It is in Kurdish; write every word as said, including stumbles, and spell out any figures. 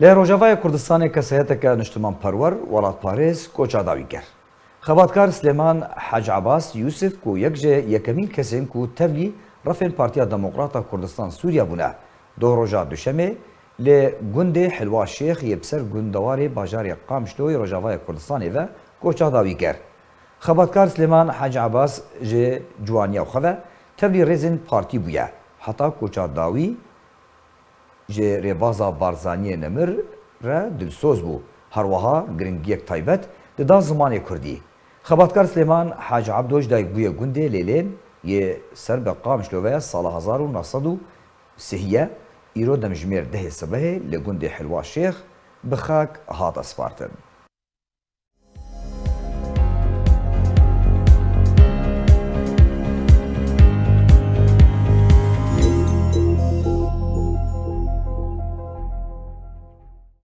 Li Rojavaya Kurdistanê kesayeteke niştimanperwer, welatparêz, koça dawî kir. Xebatkar Silêman Hec Ebas Yûsif ku yek ji yekemîn kesên ku tevlî refên Partiya Demokrata Kurdistan Sûriye bûne, doh roja Duşemê li gundê Hilwa Şêx yê bi ser gundewarê bajarê Qamişlo yê Rojavaya Kurdistanê ve koça dawî kir. Xebatkar Silêman Hec Ebas ji ciwaniya xwe ve tevlî rêzên partî bûye, heta koça dawî ji rêbaza Barzaniyê nemir re dilsoz bû. Her wiha giringiyek taybet dida zimanê kurdî. Xebatkar Silêman Hec Ebdo ji dayikbûye gundê Lêlên yê ser bi Qamişlo ve ya sala hezar û neh sed û sihê ye, îro demjimêr dehê sibehê li gundê Hilwa Şêx bi xak hate spartin.